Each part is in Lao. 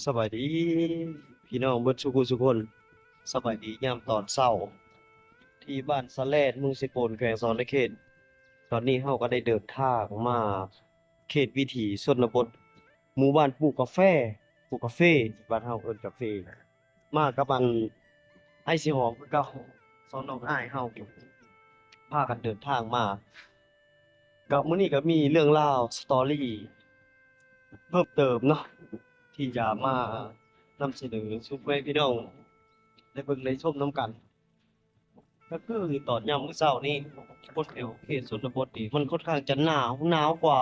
ສະບາຍດີພີ່ນ້ອງເບິດສູ່ຜູ້ສູ່ຄົນ. ສະບາຍດີຍາມຕອນເຊົ້າ ທີ່ບ້ານສະແລດ ເມືອງເຊໂປນ ແຂວງສະຫວັນນະເຂດ. ຕອນນີ້ເຮົາກໍໄດ້ເດີນທາງມາເຂດວິຖີຊົນນະບົດ ໝູ່ບ້ານປູກກາແຟ ປູກກາເຟ ບ້ານເຮົາເອີ້ນກາເຟ. ມາກັບອັນ ອ້າຍສີຫອມຄືເກົ່າ ສອງນ້ອງອ້າຍເຮົາ ພາກັນເດີນທາງມາ. ກໍມື້ນີ້ກໍມີເລື່ອງລາວ ສະຕໍຣີ ເພີ່ມເຕີມເນາະ ທີ່ຈະມານຳສະເໜີສູ່ພໍ່ແມ່ພີ່ນ້ອງໄດ້ເບິ່ງໄດ້ຊົມນຳກັນ. ກໍຄືຕອນຍາມມື້ເຊົ້ານີ້ ຄົນແຖວເຂດຊົນນະບົດນີ້ ມັນຂ້ອນຂ້າງຈະໜາວ ໜາວກວ່າ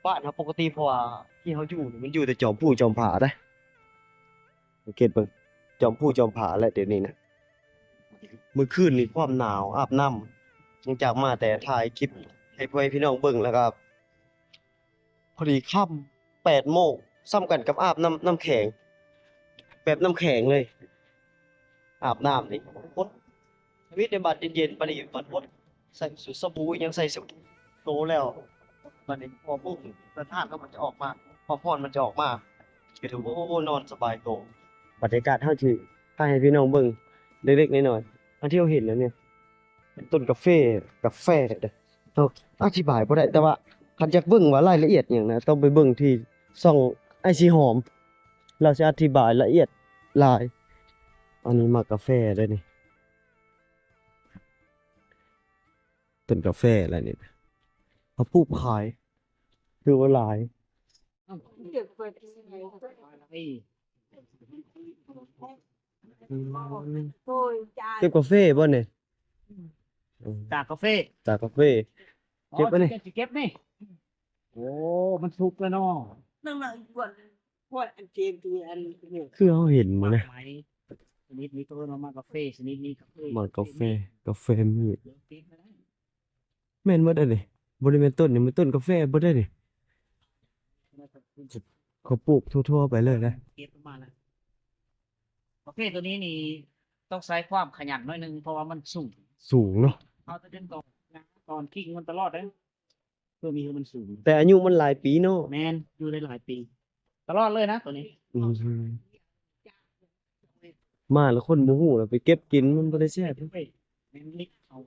ບ້ານເຮົາປົກກະຕິ ເພາະວ່າທີ່ເຮົາຢູ່ນີ້ ມັນຢູ່ແຕ່ຈອມພູຈອມຜາເດ້. ສັງເກດເບິ່ງ ຈອມພູຈອມຜາແຫຼະດຽວນີ້ນະ. ມື້ຄືນນີ້ຄວາມໜາວ ອາບນ້ຳ ຫຼັງຈາກມາແຕ່ຖ່າຍຄລິບໃຫ້ພໍ່ແມ່ພີ່ນ້ອງເບິ່ງ ແລ້ວກໍພໍດີຄ່ຳ ແປດໂມງ ສ່ຳກັນກັບອາບນ້ຳ ນ້ຳແຂງ ແບບນ້ຳແຂງເລີຍ. ອາບນ້ຳນີ້ ອົດ ທຳອິດໃນບາດເຢັນໆ ບາດນີ້ບັດອົດ ໃສ່ສະບູ ອີ່ຫຍັງໃສ່ສະບູໂຕແລ້ວ ບາດນີ້ພໍປຸບ ສະທານມັນຈະອອກມາ ຄວາມຮ້ອນມັນຈະອອກມາ ກໍຖືວ່າ ໂອ້ ນອນສະບາຍໂຕ. ບັນຍາກາດເຮົາຊິຖ່າຍໃຫ້ພີ່ນ້ອງເບິ່ງເລັກໆ ນ້ອຍໆ ອັນທີ່ເຮົາເຫັນນັ້ນນີ້ ເປັນຕົ້ນກາເຟ ກາແຟເດ້ ເຮົາອະທິບາຍບໍ່ໄດ້ ແຕ່ວ່າຄັນຢາກເບິ່ງວ່າລາຍລະອຽດຫຍັງນະ ຕ້ອງໄປເບິ່ງທີ່ຊ່ອງອ້າຍສີຫອມ ລາວຊິອະທິບາຍລະອຽດຫຼາຍ. ອັນນີ້ໝາກກາແຟເດ້ນີ້ ຕົ້ນກາແຟລະນີ້ ເຂົາປູກຂາຍ ຖືວ່າຫຼາຍ. ອືມ ເກັບກາເຟບໍ່ນີ້? ອືມ ຕາກກາເຟ ຕາກກາເຟ ເກັບອັນນີ້ ຊິເກັບນີ້. ໂອ້ ມັນສຸກແລ້ວເນາະ ນັ້ນນະ ພວກ ພວກອັນເຈມທີ່ອັນນີ້ ຄືເຮົາເຫັນໝົດນະ ຊະນິດນີ້ເຂົາເອີ້ນວ່າໝາກກາເຟ ຊະນິດນີ້ກາເຟ ໝາກກາເຟ ກາເຟມີດ ແມ່ນໝົດອັນນີ້ ບໍ່ໄດ້ແມ່ນຕົ້ນນີ້ ແມ່ນຕົ້ນກາແຟເບິດເດ້ນີ້ ເຂົາປູກທົ່ວໆ ໄປເລີຍນະ. ເກັບມາແລ້ວ ປະເພດຕົວນີ້ນີ້ຕ້ອງໃຊ້ຄວາມຂະຫຍັນໜ້ອຍໜຶ່ງ ເພາະວ່າມັນສູງ ສູງເນາະ ເຮົາຈະດຶງຕອນ ຕອນກິ່ງມັນຕະຫຼອດເດ້ ເພື່ອມີໃຫ້ມັນສູງ ແຕ່ອາຍຸມັນຫຼາຍປີເນາະ. ແມ່ນ ຢູ່ໄດ້ຫຼາຍປີ ຕະຫຼອດເລີຍນະຕົວນີ້. ອືມ ມາແລ້ວຄົນບໍ່ຮູ້ແລ້ວໄປເກັບກິນ ມັນບໍ່ໄດ້ແຊບ. ແມ່ນລິກເອົາ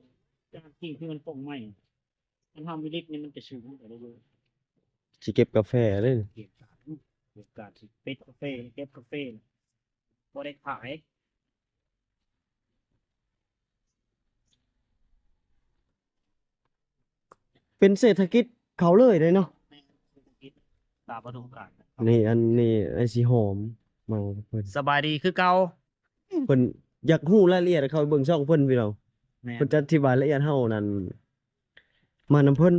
ຈາກກິ່ງທີ່ມັນປົ່ງໃໝ່ ຄັນເຮົາມີລິກນີ້ມັນຈະສູງຂຶ້ນໄປເລື້ອຍໆ. ຊິເກັບກາແຟເດ້ ເກັບການ ເກັບການ ຊິເປັດກາແຟ ເກັບກາແຟ ບໍ່ໄດ້ຂາຍ. ເປັນເສດຖະກິດເຂົາເລີຍເດ້ເນາະ. ແມ່ນ ເສດຖະກິດຕາມລະດູການ. ນີ້ ອັນນີ້ ໄອ້ສີຫອມມາເພິ່ນ ສະບາຍດີຄືເກົ່າ. ເພິ່ນຢາກຮູ້ລາຍລະອຽດ ເຂົ້າໄປເບິ່ງຊ່ອງເພິ່ນພີ່ນ້ອງ. ແມ່ນ ເພິ່ນຈະອະທິບາຍລະອຽດເຮົານັ້ນ ມານຳເພິ່ນ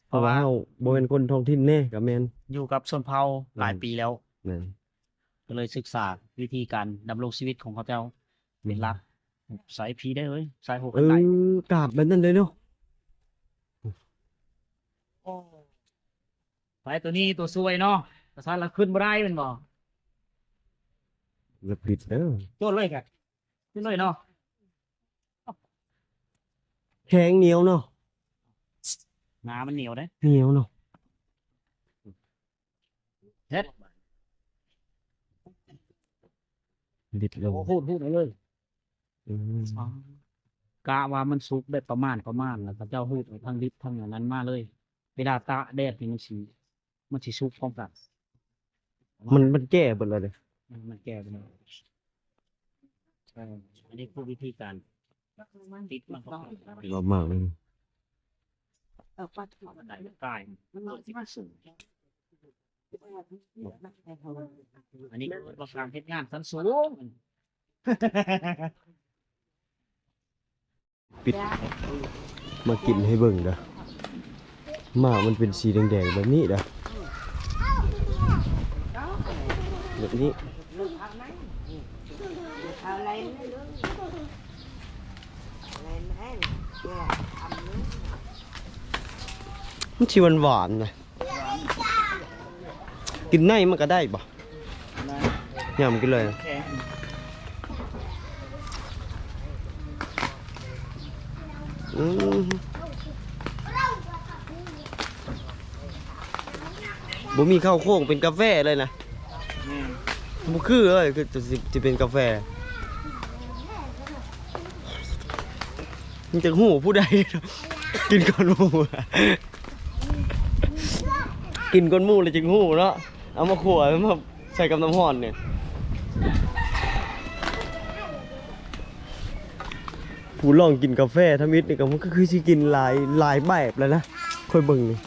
ເພາະວ່າເຮົາບໍ່ແມ່ນຄົນທ້ອງຖິ່ນແດ່ ກໍແມ່ນ ຢູ່ກັບຊົນເຜົ່າຫຼາຍປີແລ້ວ. ແມ່ນ ກໍເລີຍສຶກສາວິທີການດຳລົງຊີວິດຂອງເຂົາເຈົ້າເປັນຫຼັກ. ອືມ ໃສ່ຜີໄດ້ເວີຍ ໃສ່ຫົວ ເອີ ກາບແບບນັ້ນເລີຍເນາະ. ໂອ້ ໄປ ຕົວນີ້ຕົວຊ່ວຍເນາະ ກະຊັ້ນລະຂຶ້ນບໍ່ໄດ້ແມ່ນບໍ່? ລະປິດເດີ ໂດດເລີຍກະ ຂຶ້ນເລີຍເນາະ. ແຂງໜຽວເນາະ ໜາມັນໜຽວເດ້ ໜຽວເນາະ. ເຮັດ ບິດລົງ ໂອ້ ຮູດ ຮູດເອົາເລີຍ. ອືມ ກະວ່າມັນສຸກແບບປະມານ ປະມານ ແລ້ວເຂົາເຈົ້າຮູດເອົາທັງດິບທັງອັນນັ້ນມາເລີຍ. ເວລາຕາກແດດນີ້ມັນຊິ ມັນຊິສຸກພ້ອມກັນ. ມັນ ມັນແກ່ເບິດແລ້ວເດ້. ອືມ ມັນແກ່ເບິດແລ້ວ. ເອີ ອັນນີ້ຄືວິທີການຕິດມັນກໍ ລອບມາກເລີຍ. ເອີ ປັດ ມັນໄດ້ກາຍ ມັນຊິມາສູງ. ອັນນີ້ຄືວ່າການເຮັດງານຊັ້ນສູງ. ປິດ ມາກິນໃຫ້ເບິ່ງເດີ. ໝາກມັນເປັນສີແດງໆ ແບບນີ້ເດີ ແບບນີ້. ມັນຊິຫວານໆ ນະ. ກິນໃນມັນກະໄດ້ບໍ່? ຍຳກິນເລີຍ. ອືມ ບໍ່ມີເຂົ້າໂຄ້ງ ເປັນກາແຟເລີຍນະ. ບໍ່ຄືເລີຍ ຄືຈະຊິ ຊິເປັນກາແຟ. ມັນຈັກຮູ້ຜູ້ໃດ ກິນກ່ອນໝູ່ ກິນກ່ອນໝູ່ແລ້ວຈຶ່ງຮູ້ເນາະ. ເອົາມາຂົ້ວ ມາໃສ່ກັບນ້ຳຮ້ອນນີ້. ຜູ້ລອງກິນກາແຟທຳອິດນີ້ກໍ ມັນກໍຄືຊິກິນຫຼາຍ ຫຼາຍແບບແລ້ວນະ ຂ້ອຍເບິ່ງນີ້.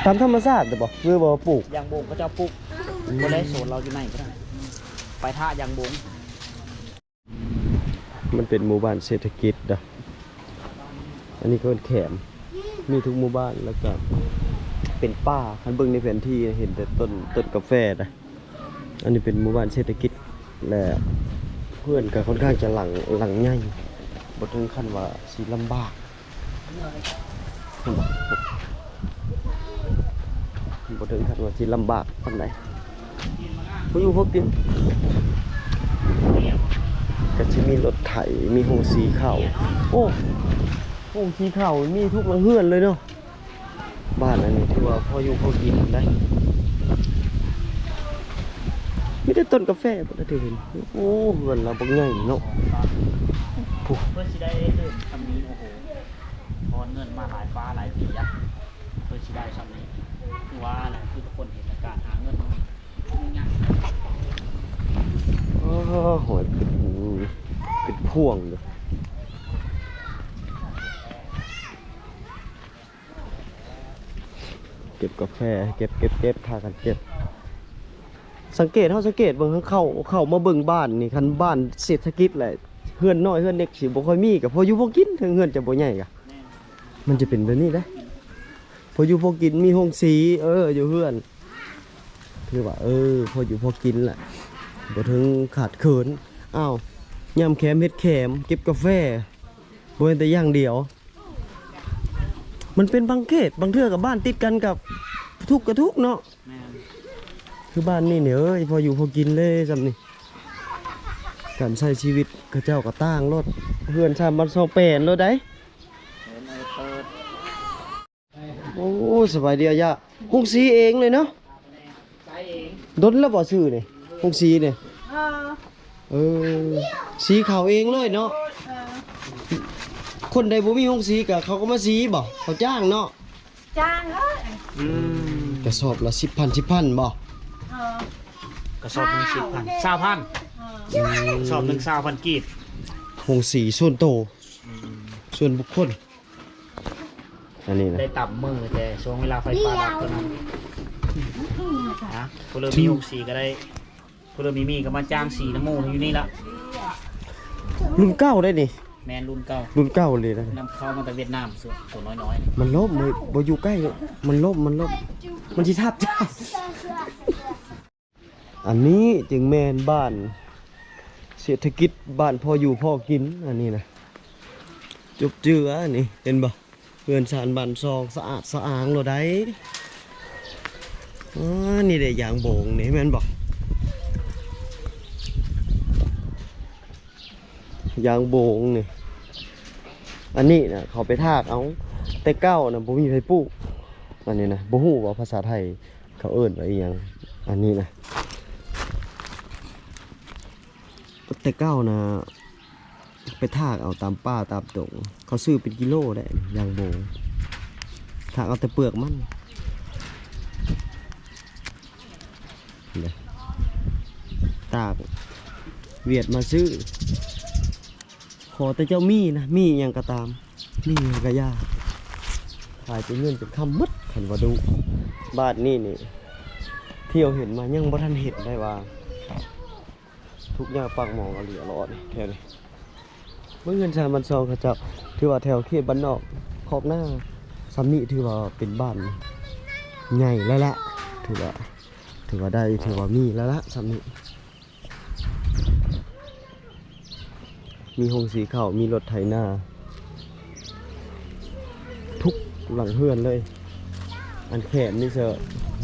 ຕາມທຳມະຊາດເດ້ບໍ່ ຫຼືວ່າປູກ? ຢາງບົງເຂົາເຈົ້າປູກ ອືມ ບໍ່ໄດ້ ສວນລາວຢູ່ໃນກໍໄດ້ ໄປຖ້າຢາງບົງ. ມັນເປັນໝູ່ບ້ານເສດຖະກິດເດ້. ອັນນີ້ເຂົາເອີ້ນແຂມ ມີທຸກໝູ່ບ້ານ ແລ້ວກໍເປັນປ່າ. ຄັນເບິ່ງໃນແຜນທີ່ເຫັນແຕ່ຕົ້ນ ຕົ້ນກາແຟນະ. ອັນນີ້ເປັນໝູ່ບ້ານເສດຖະກິດ ແລະ ເຮືອນກໍຄ່ອນຂ້າງຈະຫຼັງ ຫຼັງໃຫຍ່ ບໍ່ເຖິງຂັ້ນວ່າຊິລຳບາກ ເຫັນບໍ່? ບໍ່ເຖິງຂັ້ນວ່າຊິລຳບາກປານໃດ ພໍຢູ່ພໍກິນ. ກໍຊິມີລົດໄຖ ມີໂຮງສີເຂົ້າ. ໂອ້ ໂຮງສີເຂົ້າມີທຸກຫຼັງເຮືອນເລີຍເນາະ. ບ້ານອັນນີ້ຖືວ່າພໍຢູ່ພໍກິນໄດ໋ ມີແຕ່ຕົ້ນກາແຟພຸ້ນລະທີ່ເຫັນ. ໂອ້ ເຮືອນລາວບັກໃຫຍ່ເນາະ. ໂອ້ ເພິ່ນຊິໄດ້ເລີ່ມຊຳນີ້ ໂອ້ໂຫ ຖອນເງິນມາຫຼາຍຟ້າຫຼາຍປີອະ ເພິ່ນຊິໄດ້ຊຳນີ້. ຄືວ່າແຫຼະ ຄືທຸກຄົນເຫັນ ການຫາເງິນມັນຫຍຸ້ງຍາກ. ໂອ້ໂຫ ເປັນ ເປັນພວງເດີ. ເກັບກາແຟ ເກັບ ເກັບ ເກັບ ພາກັນເກັບ. ສັງເກດ ເຮົາສັງເກດເບິ່ງ ເຂົ້າ ເຂົ້າມາເບິ່ງບ້ານນີ້ ຄັນບ້ານເສດຖະກິດແຫຼະ ເຮືອນນ້ອຍເຮືອນເລັກຊິບໍ່ຄ່ອຍມີ ກໍພໍຢູ່ພໍກິນ ເຖິງເຮືອນຈະບໍ່ໃຫຍ່ກະ ມັນຈະເປັນແບບນີ້ເດ້. ພໍຢູ່ພໍກິນ ມີໂຮງສີ ເອີ ຢູ່ເຮືອນ ຖືວ່າ ເອີ ພໍຢູ່ພໍກິນແຫຼະ ບໍ່ເຖິງຂາດເຂີນ. ອ້າວ ຍາມແຄມເຮັດແຄມ ເກັບກາແຟ ບໍ່ແມ່ນແຕ່ຢ່າງດຽວ. ມັນເປັນບາງເຂດ ບາງເທື່ອກໍບ້ານຕິດກັນກໍທຸກກໍທຸກເນາະ. ແມ່ນ ຄືບ້ານນີ້ນີ້ເອີຍ ພໍຢູ່ພໍກິນເລີຍຊ່ຳນີ້. ການໃຊ້ຊີວິດເຂົາເຈົ້າກໍຕ່າງໂລດ ເຮືອນຊານບ້ານຊ່ອງແປນໂລດໃດ. ໂອ້ ສະບາຍດີອາຍາ ໂຮງສີເອງເລີຍເນາະ. ດົນແລ້ວບໍ່ຊື້ນີ້ ໂຮງສີນີ້? ເອີ ເອີ ສີເຂົ້າເອງເລີຍເນາະ. ເອີ ຄົນໃດບໍ່ມີໂຮງສີກໍ ເຂົາກໍມາສີບໍ່? ເຂົາຈ້າງເນາະ. ຈ້າງເອີຍ. ອືມ ກະສອບລະສິບພັນ ສິບພັນບໍ່? ເອີ ກະສອບໜຶ່ງສິບພັນ ຊາວພັນ. ເອີ ອືມ ກະສອບໜຶ່ງຊາວພັນກີບ. ໂຮງສີສ່ວນໂຕ ອືມ ສ່ວນບຸກຄົນ. ອັນນີ້ນະ ໄດ້ຕຳມື້ແຕ່ຊ່ວງເວລາໄຟຟ້າດັບເທົ່ານັ້ນ. ຮະ ຜູ້ເລີ່ມມີໂຮງສີກໍໄດ້ ຜູ້ເລີ່ມມີ ມີກໍມາຈ້າງສີນຳໝູ່ຢູ່ນີ້ລະ. ລຸ້ນເກົ່າໄດ໋ນີ້. ແມ່ນ ລຸ້ນເກົ່າ ລຸ້ນເກົ່າເລີຍນະ. ນຳເຂົ້າມາແຕ່ຫວຽດນາມ ໂຕນ້ອຍໆ ມັນລົ້ມ ບໍ່ຢູ່ໃກ້ ມັນລົ້ມ ມັນລົ້ມ ມັນຊິທັບເຈົ້າ. ອັນນີ້ຈຶ່ງແມ່ນບ້ານເສດຖະກິດ ບ້ານພໍຢູ່ພໍກິນ. ອັນນີ້ນະ ຈົບເຈືອນີ້ ເຫັນບໍ່? ເຮືອນຊານບ້ານຊ່ອງສະອາດສະອ້າງໂລດໃດ໋. ອາ ນີ້ເດ້ຢາງໂບງນີ້ແມ່ນບໍ່? ຢາງໂບງນີ້. ອັນນີ້ນະ ເຂົາໄປຖາກເອົາ ແຕ່ເກົ່ານະບໍ່ມີໃຜປູກ. ອັນນີ້ນະ ບໍ່ຮູ້ວ່າພາສາໄທ ເຂົາເອີ້ນວ່າອີ່ຫຍັງ ອັນນີ້ນະ. ແຕ່ເກົ່ານະ ໄປຖາກເອົາຕາມປ່າຕາມດົງ ເຂົາຊື້ເປັນກິໂລໄດ໋ ຢາງໂບງ ຖາກເອົາແຕ່ເປືອກມັນເດ້. ຕາກ ຫວຽດມາຊື້ ຂໍແຕ່ເຈົ້າມີນະ ມີຫຍັງກໍຕາມ ມີຫຍັງກໍຢ່າ ຂາຍເປັນເງິນເປັນຄຳໝົດ ຄັນວ່າດຸ. ບາດນີ້ນີ້ ທ່ຽວເຫັນມາຍັງບໍ່ທັນເຫັນໄດ້ວ່າ ທຸກຍາກປາກໝອງອີ່ຫຼີຫຼໍນີ້ ແຖວນີ້. ເບິ່ງເຮືອນຊານບ້ານຊ່ອງເຂົາເຈົ້າ ຖືວ່າແຖວເຂດບ້ານນອກຄອກນາ ຊ່ຳນີ້ຖືວ່າເປັນບ້ານໃຫຍ່ແລ້ວລະ ຖືວ່າ ຖືວ່າໄດ້ ຖືວ່າມີແລ້ວລະ ຊ່ຳນີ້. ມີໂຮງສີເຂົ້າ ມີລົດໄຖນາ ທຸກຫຼັງເຮືອນເລີຍ. ອັນແຄມນີ້ເຊີ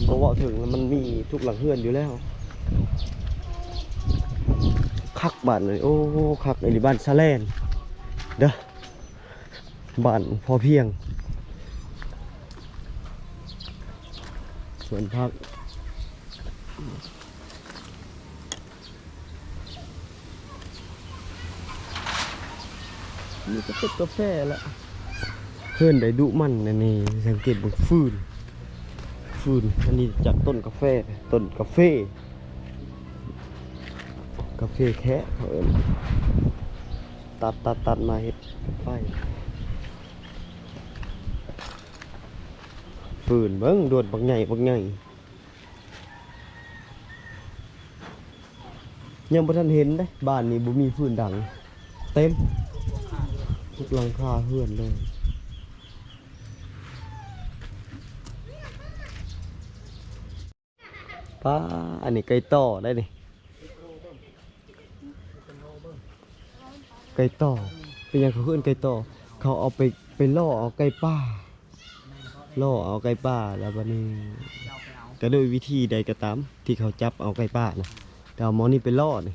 ບໍ່ເວົ້າເຖິງແລ້ວ ມັນມີທຸກຫຼັງເຮືອນຢູ່ແລ້ວ. ຄັກບາດນີ້ ໂອ້ ຄັກອີ່ຫຼີ ບ້ານສະແລນເດີ. ບ້ານພໍພຽງ ສວນຜັກ ນີ້ກໍເປັນກາແຟລະ ເຮືອນໄດ້ດຸມັນ. ອັນນີ້ສັງເກດເບິ່ງຟືນ ຟືນ ອັນນີ້ຈາກຕົ້ນກາແຟ ຕົ້ນກາເຟ ກາເຟແຄະເຂົາເອີ້ນ ຕັດ ຕັດ ຕັດມາເຮັດເປັນໄຟ ຟືນເບິ່ງ ດວນບັກໃຫຍ່ ບັກໃຫຍ່ ຍັງບໍ່ທັນເຫັນເດ້ ບ້ານນີ້ບໍ່ມີຟືນດັງ ເຕັມທຸກຫຼັງຄາເຮືອນເລີຍ. ປ້າ ອັນນີ້ໄກ່ຕໍ່ໄດ໋ນີ້ ໄກ່ຕໍ່ ເປັນຫຍັງເຂົາເອີ້ນໄກ່ຕໍ່? ເຂົາເອົາໄປ ໄປລໍ້ເອົາໄກ່ປ່າ ລໍ້ເອົາໄກ່ປ່າ ແລ້ວບັດນີ້ ກະໂດຍວິທີໃດກໍຕາມ ທີ່ເຂົາຈັບເອົາໄກ່ປ່ານະ ແຕ່ເອົາໝໍນີ້ໄປລໍ້ນີ້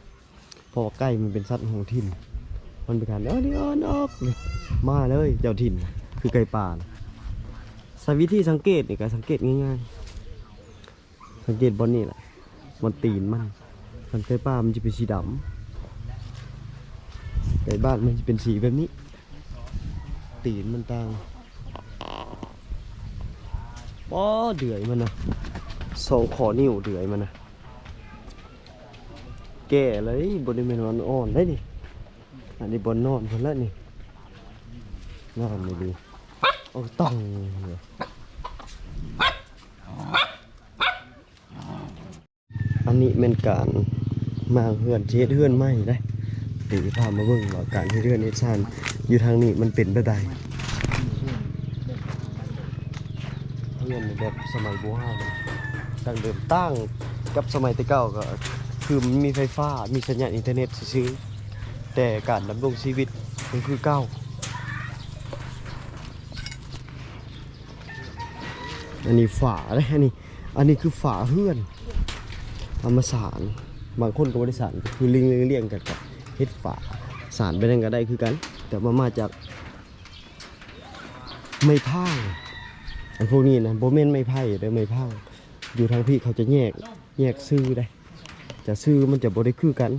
ເພາະວ່າໄກ່ມັນເປັນສັດທ້ອງຖິ່ນ ມັນເປັນການ ເອີ ນີ້ອອນອອກ ມາເລີຍເຈົ້າຖິ່ນ ຄືໄກ່ປ່ານະ. ສະ ວິທີສັງເກດນີ້ກໍສັງເກດງ່າຍໆ ສັງເກດບ່ອນນີ້ແຫຼະ ບ່ອນຕີນມັນ ຄັນໄກ່ປ່າມັນຈະເປັນສີດຳ ໄກ່ບ້ານມັນຈະເປັນສີແບບນີ້ ຕີນມັນຕ່າງ. ປ້າ ເດືອຍມັນນະ ສອງຂໍ້ນິ້ວເດືອຍມັນນະ ແກ່ເລີຍ ບໍ່ໄດ້ແມ່ນວ່າອ່ອນໄດ໋ນີ້. ອັນນີ້ບ່ອນນອນເພິ່ນລະນີ້ ງາມອີ່ຫຼີ ໂອ້ ຕ້ອງ. ອັນນີ້ແມ່ນການມ້າງເຮືອນ ຊິເຮັດເຮືອນໃໝ່ເດ້ ດຽວຊິພາມາເບິ່ງວ່າການເຮັດເຮືອນເຮັດຊານຢູ່ທາງນີ້ມັນເປັນແບບໃດ. ເຮືອນແບບສະໄໝບູຮານ ດັ້ງເດີມ ຕ່າງກັບສະໄໝແຕ່ເກົ່າກໍຄືມັນມີໄຟຟ້າ ມີສັນຍານອິນເຕີເນັດຊື່ໆ ແຕ່ການດຳລົງຊີວິດຍັງຄືເກົ່າ. ອັນນີ້ຝາເດ້ ອັນນີ້ ອັນນີ້ຄືຝາເຮືອນ ເອົາມາສານ ບາງຄົນກໍບໍ່ໄດ້ສານ ຄືລຽງໆກັນ ກໍເຮັດຝາ ສານໄປນັ້ນກໍໄດ້ຄືກັນ ແຕ່ວ່າມາຈາກໄມ້ພາງ. ອັນພວກນີ້ນະ ບໍ່ແມ່ນໄມ້ໄຜ່ເດີ້ ໄມ້ພາງ ຢູ່ທາງພີ້ເຂົາຈະແຍກ ແຍກຊື່ໄດ໋ ຈະຊື່ມັນຈະບໍ່ໄດ້ຄືກັນ.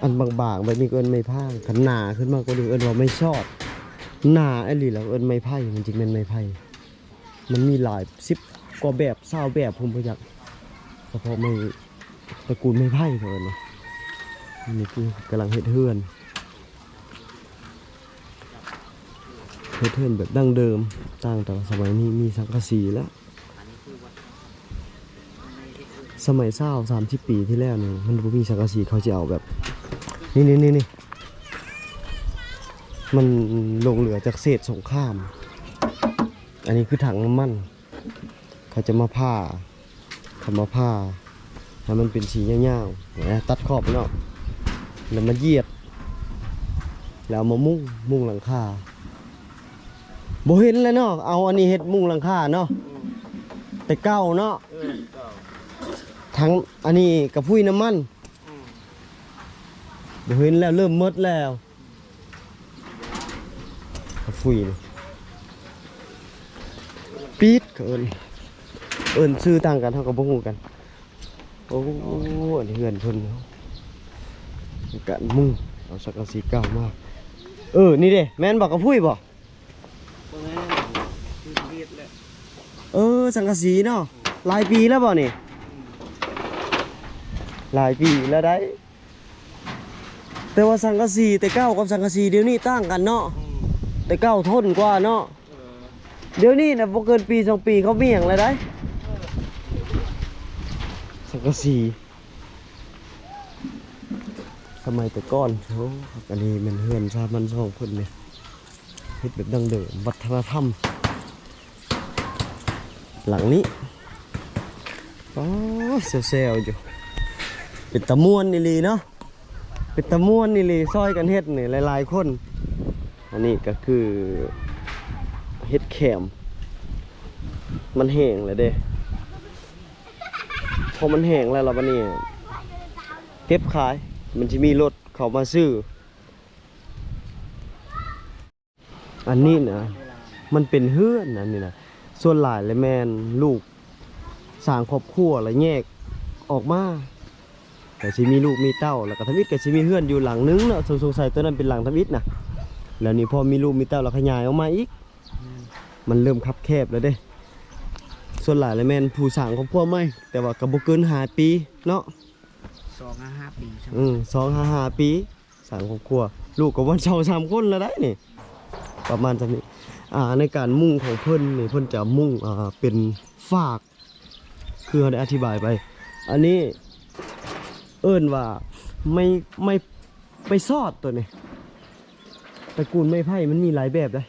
ອັນບາງໆແບບນີ້ກໍເອີ້ນໄມ້ພາງ ຄັນໜາຂຶ້ນມາກວ່ານີ້ເອີ້ນວ່າໄມ້ຊອດ ໜາອີ່ຫຼີແລ້ວເອີ້ນໄມ້ໄຜ່ ມັນຈຶ່ງແມ່ນໄມ້ໄຜ່. ມັນມີຫຼາຍສິບກວ່າແບບ ຊາວແບບ ຜົມບໍ່ຈັກ ສະເພາະໄມ້ຕະກູນໄມ້ໄຜ່ເຂົາເອີ້ນນະ. ອັນນີ້ຄືກຳລັງເຮັດເຮືອນ ເຮັດເຮືອນແບບດັ້ງເດີມ ຕ່າງແຕ່ວ່າສະໄໝນີ້ມີສັງກະສີແລ້ວ. ສະໄໝຊາວສາມສິບປີທີ່ແລ້ວນີ້ ມັນບໍ່ມີສັງກະສີ ເຂົາຊິເອົາແບບ ນີ້ໆໆ ມັນຫຼົງເຫຼືອຈາກເສດສົງຄາມ. ອັນນີ້ຄືຖັງນ້ຳມັນ ເຂົາຈະມາຜ່າ ເຂົາມາຜ່າໃຫ້ມັນເປັນສີຍາວໆ ນະ ຕັດຂອບເນາະ ແລ້ວມາຢຽດ ແລ້ວເອົາມາມຸງ ມຸງຫຼັງຄາ. ບໍ່ເຫັນແລ້ວເນາະ ເອົາອັນນີ້ເຮັດມຸງຫຼັງຄາເນາະ ອືມ ແຕ່ເກົ່າເນາະ ເອີ ເກົ່າ ທັງອັນນີ້ກະພຸ້ຍນ້ຳມັນ ອືມ ບໍ່ເຫັນແລ້ວ ເລີ່ມໝົດແລ້ວ ກະຟຸຍນີ້ ປີດ ເຂົາເອີ້ນ ເອີ້ນຊື່ຕ່າງກັນ ເຮົາກໍບໍ່ຮູ້ກັນ. ໂອ້ ອັນນີ້ເຮືອນເພິ່ນ ການມຸງ ເອົາສັງກະສີເກົ່າມາ. ເອີ ນີ້ເດ້ ແມ່ນບໍ່ ກະພຸ້ຍບໍ່? ບໍ່ແມ່ນ ຄືເຮັດແຫຼະ. ເອີ ສັງກະສີເນາະ ຫຼາຍປີແລ້ວບໍ່ນີ້? ອືມ ຫຼາຍປີແລ້ວໄດ໋ ແຕ່ວ່າສັງກະສີແຕ່ເກົ່າກັບສັງກະສີດຽວນີ້ຕ່າງກັນເນາະ. ອືມ ແຕ່ເກົ່າທົນກວ່າເນາະ. ເອີ ດຽວນີ້ນະ ບໍ່ເກີນປີສອງປີ ເຂົາມີຫຍັງແລ້ວໄດ໋ ສັງກະສີ ສະໄໝແຕ່ກ່ອນ. ໂອ້ ອັນນີ້ແມ່ນເຮືອນສາມັນສອງຄົນນີ້ ເຮັດແບບດັ້ງເດີມ ວັດທະນະທຳ ຫຼັງນີ້. ອໍ ແຊວໆຢູ່ ເປັນຕາມ່ວນອີ່ຫຼີເນາະ. ເປັນຕາມ່ວນອີ່ຫຼີ ຊ່ອຍກັນເຮັດນີ້ຫຼາຍໆຄົນ. ອັນນີ້ກໍຄືເຫັດແຂມ ມັນແຫ້ງແລ້ວເດ້ ພໍມັນແຫ້ງແລ້ວ ແລ້ວບັດນີ້ເກັບຂາຍ ມັນຊິມີລົດເຂົ້າມາຊື້. ອັນນີ້ນະ ມັນເປັນເຮືອນ ອັນນີ້ນະ ສ່ວນຫຼາຍແລ້ວແມ່ນລູກສ້າງຄອບຄົວແລ້ວແຍກອອກມາ ກໍຊິມີລູກມີເຕົ້າ ແລ້ວກໍທຳອິດກໍຊິມີເຮືອນຢູ່ຫຼັງໜຶ່ງເນາະ ສົງ ສົງໄສຕົວນັ້ນເປັນຫຼັງທຳອິດນະ ແລ້ວນີ້ພໍມີລູກມີເຕົ້າແລ້ວຂະຫຍາຍອອກມາອີກ ແມ່ນ ມັນເລີ່ມຄັບແຄບແລ້ວເດ້. ສ່ວນຫຼາຍແລ້ວແມ່ນຜູ້ສ້າງຄອບຄົວໃໝ່ ແຕ່ວ່າກໍບໍ່ເກີນຫ້າປີເນາະ ສອງຫາຫ້າປີ ເອີ ສອງຫາຫ້າປີ ສ້າງຄອບຄົວ ລູກກໍປະມານສອງສາມຄົນແລ້ວໄດ໋ນີ້ ປະມານສ່ຳນີ້. ອ່າ ໃນການມຸງຂອງເພິ່ນນີ້ ເພິ່ນຈະມຸງ ອ່າ ເປັນຟາກ ຄືເຮົາໄດ້ອະທິບາຍໄປ ອັນນີ້ເອີ້ນວ່າໄມ້ ໄມ້ ໄມ້ຊອດຕົວນີ້ ຕະກູນໄມ້ໄຜ່ມັນມີຫຼາຍແບບເດ້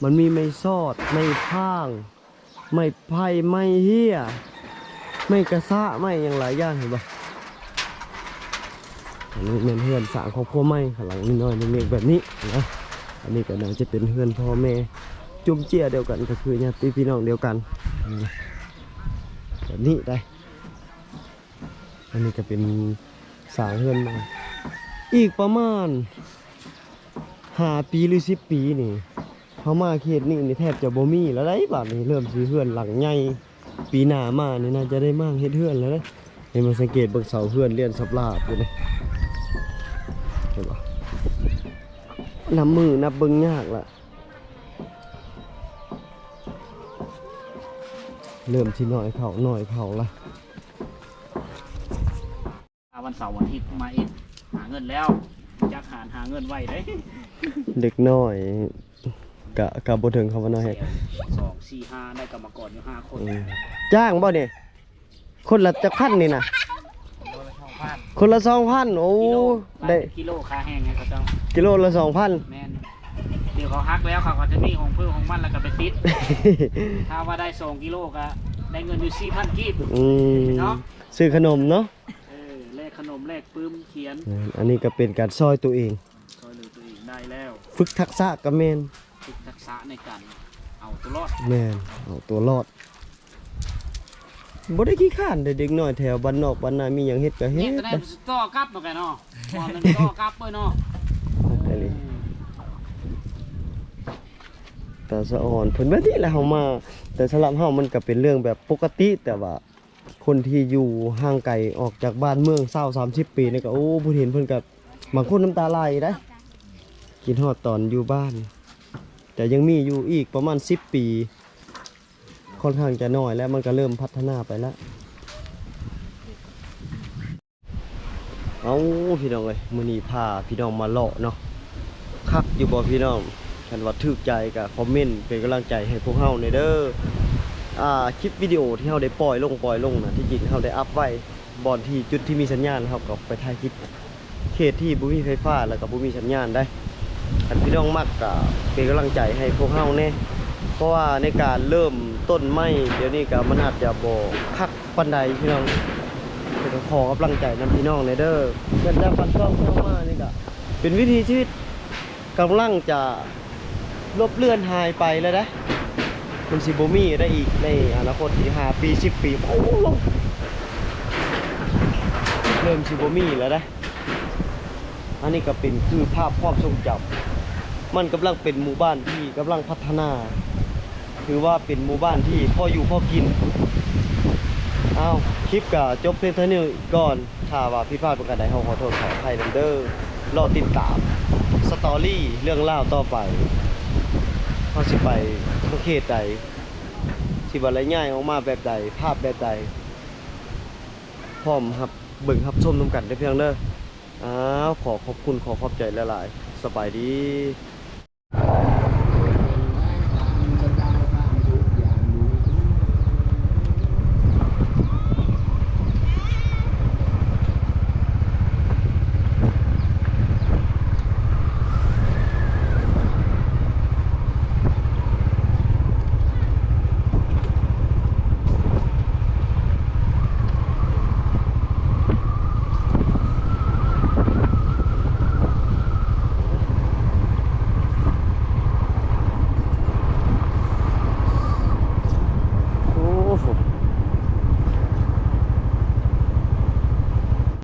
ມັນມີໄມ້ຊອດ ໄມ້ພາງ ໄມ້ໄຜ່ ໄມ້ເຫ້ຍ ໄມ້ກະຊະ ໄມ້ຫຍັງຫຼາຍຢ່າງ ເຫັນບໍ່? ອັນນີ້ແມ່ນເຮືອນສ້າງຄອບຄົວໃໝ່ ຫຼັງນ້ອຍໆເລັກໆແບບນີ້ນະ ອັນນີ້ກໍໜ້າຈະເປັນເຮືອນພໍ່ແມ່ຈຸ້ມເຈ້ຍດຽວກັນ ກໍຄືຍາດຕິພີ່ນ້ອງດຽວກັນ ແບບນີ້ໄດ໋. ອັນນີ້ກໍເປັນສ້າງເຮືອນໃໝ່ ອີກປະມານຫ້າປີ ຫຼື ສິບປີນີ້ ເຮົາມາເຂດນີ້ນີ້ແທບຈະບໍ່ມີແລ້ວໄດ໋ ບາດນີ້ເລີ່ມຊິເຮືອນຫຼັງໃຫຍ່ ປີໜ້າມານີ້ໜ້າຈະໄດ້ມາເຮັດເຮືອນແລ້ວເດ້. ເຫັນບໍ່ ສັງເກດເບິ່ງເສົາເຮືອນລຽນສາບລາບຢູ່ນີ້ ເຫັນບໍ່? ນັບມື້ນັບເບິ່ງຍາກລະ ເລີ່ມຊິນ້ອຍເຂົ້າ ນ້ອຍເຂົ້າລະ. ອ່າ ວັນເສົາວັນອາທິດມາເຮັດ ຫາເງິນແລ້ວ ຈັກຫານຫາເງິນໄວເດ້. ເດັກນ້ອຍກະ ກະບໍ່ເຖິງຄຳວ່ານ້ອຍ ສອງ ສີ່ ຫ້າ ໄດ້ກຳມະກອນຢູ່ຫ້າຄົນ. ອືມ ຈ້າງບໍ່ນີ້? ຄົນລະຈັກພັນນີ້ນະ? ຄົນລະສອງພັນ. ໂອ້ ກິໂລ ໄດ້ກິໂລຄ່າແຮງໃຫ້ເຂົາເຈົ້າ ກິໂລລະສອງພັນ. ແມ່ນ ດຽວເຂົາຫັກແລ້ວ ເຂົາກໍຈະມີຂອງເພິ່ນຂອງມັນ ແລ້ວກໍໄປຕິດ ຖ້າວ່າໄດ້ສອງກິໂລກໍໄດ້ເງິນຢູ່ສີ່ພັນກີບ. ອືມ ເນາະ ຊື້ຂະໜົມເນາະ. ເອີ ແລກຂະໜົມ ແລກປຶ້ມຂຽນ. ແມ່ນ ອັນນີ້ກໍເປັນການຊ່ອຍຕົວເອງ ຊ່ອຍເຫຼືອຕົວເອງໄດ້ແລ້ວ ຝຶກທັກສະກໍແມ່ນ ຝຶກທັກສະໃນການເອົາຕົວລອດ. ແມ່ນ ເອົາຕົວລອດ ບໍ່ໄດ້ຂີ້ຄ້ານເດ້ ເດັກນ້ອຍແຖວບ້ານນອກບ້ານນາ ມີຫຍັງເຮັດກໍເຮັດ. ແມ່ນ ແຕ່ໃດມັນຊິຕໍ່ກັບເນາະ ແກເນາະ ວ່າມັນຕໍ່ກັບເວີຍເນາະ. ແມ່ນອີ່ຫຼີ ຕາສະອອນເພິ່ນແບບນີ້ແຫຼະ ເຮົາມາ ແຕ່ສຳລັບເຮົາມັນກໍເປັນເລື່ອງແບບປົກກະຕິ ແຕ່ວ່າ ຄົນທີ່ຢູ່ຫ່າງໄກອອກຈາກບ້ານເມືອງຊາວສາມສິບປີນີ້ກໍ ໂອ້ ຜູ້ເຫັນເພິ່ນກໍບາງຄົນນ້ຳຕາໄຫຼໄດ໋ ຄິດຮອດຕອນຢູ່ບ້ານ. ແຕ່ຍັງມີຢູ່ອີກປະມານສິບປີ ຄ່ອນຂ້າງຈະໜ້ອຍແລ້ວ ມັນກໍເລີ່ມພັດທະນາໄປແລ້ວ. ເອົ້າ ພີ່ນ້ອງເອີຍ ມື້ນີ້ພາພີ່ນ້ອງມາເລາະເນາະ ຄັກຢູ່ບໍ່ພີ່ນ້ອງ? ຄັນວ່າຖືກໃຈກໍຄອມເມັນເປັນກຳລັງໃຈໃຫ້ພວກເຮົາແດ່ເດີ. ອ່າ ຄລິບວິດີໂອທີ່ເຮົາໄດ້ປ່ອຍລົງ ປ່ອຍລົງນະ ທີ່ຈິງເຮົາໄດ້ອັບໄວ້ບ່ອນທີ່ ຈຸດທີ່ມີສັນຍານ ເຮົາກໍໄປຖ່າຍຄລິບເຂດທີ່ບໍ່ມີໄຟຟ້າ ແລ້ວກໍບໍ່ມີສັນຍານໄດ໋. ຄັນພີ່ນ້ອງມັກກໍເປັນກຳລັງໃຈໃຫ້ພວກເຮົາແດ່ ເພາະວ່າໃນການເລີ່ມຕົ້ນໃໝ່ດຽວນີ້ກໍມັນອາດຈະບໍ່ຄັກ ປານໃດພີ່ນ້ອງ ແຕ່ກໍຂໍກຳລັງໃຈນຳພີ່ນ້ອງແດ່ເດີ. ເຮືອນຈາກບ້ານຊ່ອງເຂົ້າມານີ້ກໍເປັນວິຖີຊີວິດ ກຳລັງຈະລົບເລືອນຫາຍໄປແລ້ວເດ້. ມັນຊິບໍ່ມີໄດ້ອີກໃນອະນາຄົດອີກຫ້າປີ ສິບປີ ໂອ້ໂຫ ເລີ່ມຊິບໍ່ມີແລ້ວເດ້. ອັນນີ້ກໍເປັນຄືພາບຄວາມຊົງຈຳ ມັນກຳລັງເປັນໝູ່ບ້ານທີ່ກຳລັງພັດທະນາ ຖືວ່າເປັນໝູ່ບ້ານທີ່ພໍຢູ່ພໍກິນ. ເອົ້າ ຄລິບກໍຈົບພຽງເທົ່ານີ້ກ່ອນ ຖ້າວ່າຜິດພາດປະການໃດ ເຮົາຂໍໂທດຂໍອະໄພນຳເດີ. ລໍຕິດຕາມສະຕໍຣີເລື່ອງລາວຕໍ່ໄປ ເຮົາຊິໄປປະເທດໃດ ຊິວ່າລະຍ້າຍອອກມາແບບໃດ ພາບແບບໃດ ພ້ອມຮັບເບິ່ງຮັບຊົມນຳກັນເດີພີ່ນ້ອງເດີ. ອ້າວ ຂໍຂອບຄຸນ ຂໍຂອບໃຈຫຼາຍໆ ສະບາຍດີ.